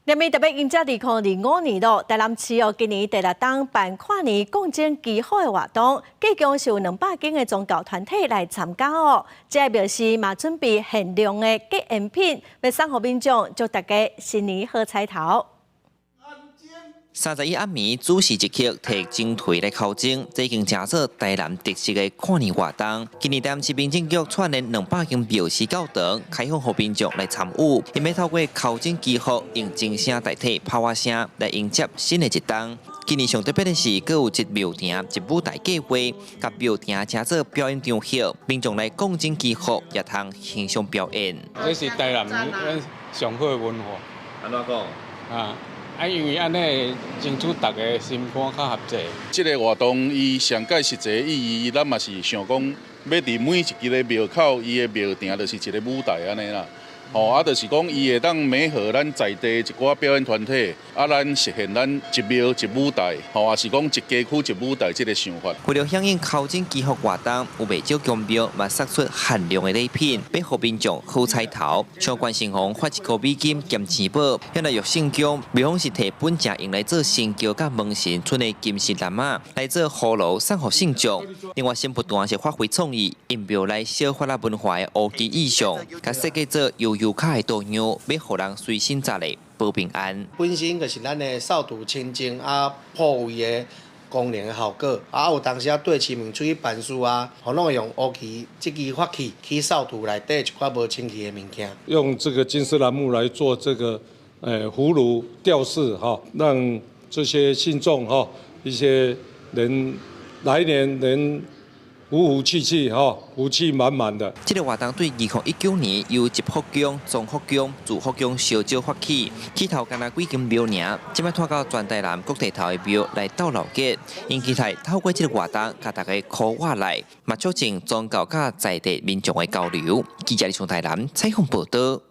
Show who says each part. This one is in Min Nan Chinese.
Speaker 1: 人民特別迎接2025年咯，台南市哦，今年第六冬辦跨年講經祈福的活動，計共是有200間的宗教團體來參加哦。這個廟寺嘛準備限量的結緣品，欲送予民眾，祝大家新年好彩頭。
Speaker 2: 31暗暝子時一刻，提鐘槌來敲鐘，這已經成做台南特色的跨年活動。今年台南市民政局串聯200間廟寺教堂，開放予民眾來參與，𪜶欲透過敲鐘祈福，用鐘聲代替炮仔聲來迎接新的一冬。今年上特別的是，閣有一廟庭一舞台計劃，共廟庭成做表演場合，民眾來講經祈福，也通欣賞表演。
Speaker 3: 這是台南咱上好的文化。
Speaker 2: 按怎講？
Speaker 3: 啊！啊，因為按呢爭取逐家心肝較合齊。
Speaker 4: 這个活動伊上蓋實際意義，咱嘛是想講，欲佇每一个廟口，伊的廟庭就是一个舞台按呢啦。吼，啊，就是講伊會當媒合咱在地一寡表演團體，啊，咱實現咱一廟一舞台，吼，也是講一街區一舞台這个想法。
Speaker 2: 為了響應敲鐘祈福活動，有袂少宮廟嘛送出限量的禮品，欲予民眾好彩頭。像關聖王發1箍美金兼錢寶，遐來玉聖宮廟方是提本正用來做神轎佮門神賰的金色籃仔來做葫蘆送予信眾。另外，新不斷是發揮創意，用廟內小發仔文化的烏雞意象，共設計做悠悠卡的圖樣，欲予人隨身紮咧保平安。
Speaker 5: 本身就是咱的掃除清淨啊破位的功能的效果，啊有當時啊對市民出去辦事啊，吼攏會用烏旗這支法器去掃除內底一寡無清氣的物件。
Speaker 6: 用這個金絲楠木來做這個葫蘆吊飾哈，讓這些信眾哈一些人來年能福福氣氣哈，福氣滿滿的。
Speaker 2: 這个活動對2019年由集福宮、莊福宮、慈福宮相招發起，起頭干焦幾間廟爾，這擺拓到全台南各地頭的廟來鬥鬧熱，𪜶期待透過這个活動，共大家箍熱來，嘛促進宗教佮在地民眾的交流。記者從台南採訪報道。